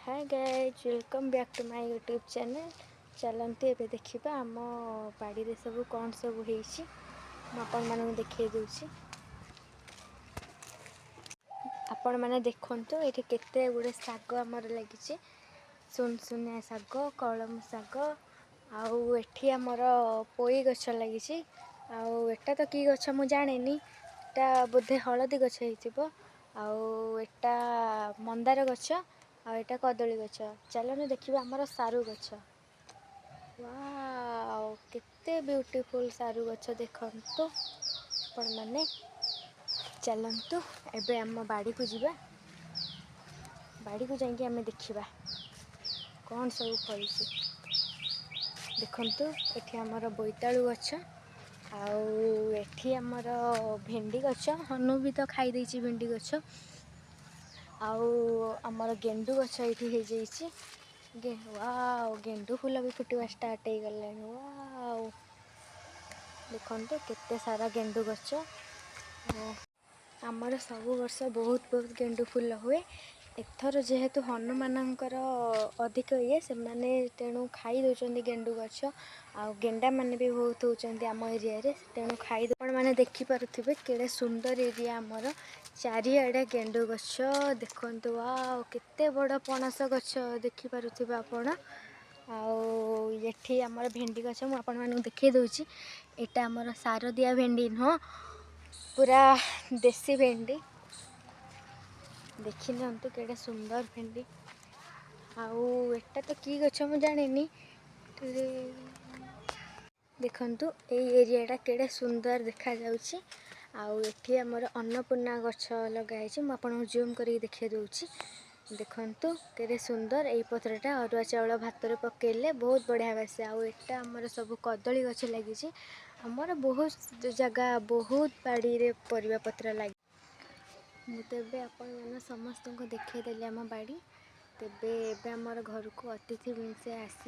Hi guys, welcome back to my YouTube channel. ଚାଲନ୍ତୁ, ଏବେ ଦେଖିବା ଆମ ବାଡ଼ିରେ ସବୁ କ'ଣ ସବୁ ହେଇଛି। ମୁଁ ଆପଣମାନଙ୍କୁ ଦେଖାଇ ଦେଉଛି। ଆପଣମାନେ ଦେଖନ୍ତୁ, ଏଇଠି କେତେ ଗୁଡ଼ିଏ ଶାଗ ଆମର ଲାଗିଛି। ସୁନସୁନିଆ ଶାଗ, କଳମ ଶାଗ, ଆଉ ଏଠି ଆମର ପୋଇ ଗଛ ଲାଗିଛି। ଆଉ ଏଟା ତ କି ଗଛ ମୁଁ ଜାଣିନି, ଏଟା ବୋଧେ ହଳଦୀ ଗଛ ହେଇଥିବ। ଆଉ ଏଟା ମନ୍ଦାର ଗଛ, ଆଉ ଏଟା କଦଳୀ ଗଛ। ଚାଲନ୍ତୁ ଦେଖିବା ଆମର ସାରୁ ଗଛ। ୱାଓ, କେତେ ବ୍ୟୁଟିଫୁଲ୍ ସାରୁ ଗଛ ଦେଖନ୍ତୁ ଆପଣମାନେ। ଚାଲନ୍ତୁ, ଏବେ ଆମ ବାଡ଼ିକୁ ଯିବା। ବାଡ଼ିକୁ ଯାଇକି ଆମେ ଦେଖିବା କ'ଣ ସବୁ ଫଳିଛି। ଦେଖନ୍ତୁ, ଏଠି ଆମର ବୋଇତାଳୁ ଗଛ ଆଉ ଏଠି ଆମର ଭେଣ୍ଡି ଗଛ। ହନୁ ବି ତ ଖାଇ ଦେଇଛି ଭେଣ୍ଡି ଗଛ। ଆଉ ଆମର ଗେଣ୍ଡୁ ଗଛ ଏଇଠି ହେଇଯାଇଛି। ୱାଓ, ଗେଣ୍ଡୁ ଫୁଲ ବି ଫୁଟିବା ଷ୍ଟାର୍ଟ ହେଇଗଲାଣି। ୱାଓ, ଦେଖନ୍ତୁ କେତେ ସାରା ଗେଣ୍ଡୁ ଗଛ। ଆମର ସବୁ ବର୍ଷ ବହୁତ ବହୁତ ଗେଣ୍ଡୁ ଫୁଲ ହୁଏ। ଏଥର ଯେହେତୁ ହନୁମାନଙ୍କର ଅଧିକ ଇଏ, ସେମାନେ ତେଣୁ ଖାଇ ଦେଉଛନ୍ତି ଗେଣ୍ଡୁ ଗଛ। ଆଉ ଗେଣ୍ଡାମାନେ ବି ବହୁତ ହେଉଛନ୍ତି ଆମ ଏରିଆରେ, ତେଣୁ ଖାଇ। ଆପଣମାନେ ଦେଖିପାରୁଥିବେ କେଡ଼େ ସୁନ୍ଦର ଏରିଆ ଆମର। ଚାରିଆଡ଼େ ଗେଣ୍ଡୁ ଗଛ ଦେଖନ୍ତୁ। ଆଉ କେତେ ବଡ଼ ପଣସ ଗଛ ଦେଖିପାରୁଥିବେ ଆପଣ। ଆଉ ଏଠି ଆମର ଭେଣ୍ଡି ଗଛ ମୁଁ ଆପଣମାନଙ୍କୁ ଦେଖାଇ ଦେଉଛି। ଏଇଟା ଆମର ସାର ଦିଆ ଭେଣ୍ଡି ନୁହଁ, ପୁରା ଦେଶୀ ଭେଣ୍ଡି। ଦେଖି ନିଅନ୍ତୁ କେଡ଼େ ସୁନ୍ଦର ଭେଣ୍ଡି। ଆଉ ଏଟା ତ କି ଗଛ ମୁଁ ଜାଣିନି। ଦେଖନ୍ତୁ, ଏଇ ଏରିଆଟା କେଡ଼େ ସୁନ୍ଦର ଦେଖାଯାଉଛି। ଆଉ ଏଠି ଆମର ଅନ୍ନପୂର୍ଣ୍ଣା ଗଛ ଲଗା ହେଇଛି। ମୁଁ ଆପଣଙ୍କୁ ଜୁମ୍ କରିକି ଦେଖାଇ ଦେଉଛି। ଦେଖନ୍ତୁ କେଡ଼େ ସୁନ୍ଦର ଏଇ ପତ୍ରଟା, ଅରୁଆ ଚାଉଳ ଭାତରେ ପକେଇଲେ ବହୁତ ବଢ଼ିଆ ବାସେ। ଆଉ ଏଟା ଆମର ସବୁ କଦଳୀ ଗଛ ଲାଗିଛି। ଆମର ବହୁତ ଜାଗା, ବହୁତ ବାଡ଼ିରେ ପରିବା ପତ୍ର ଲାଗି। ମୁଁ ତେବେ ଆପଣମାନେ ସମସ୍ତଙ୍କୁ ଦେଖାଇଦେଲି ଆମ ବାଡ଼ି। ତେବେ ଏବେ ଆମର ଘରକୁ ଅତିଥି ମିଶେ ଆସି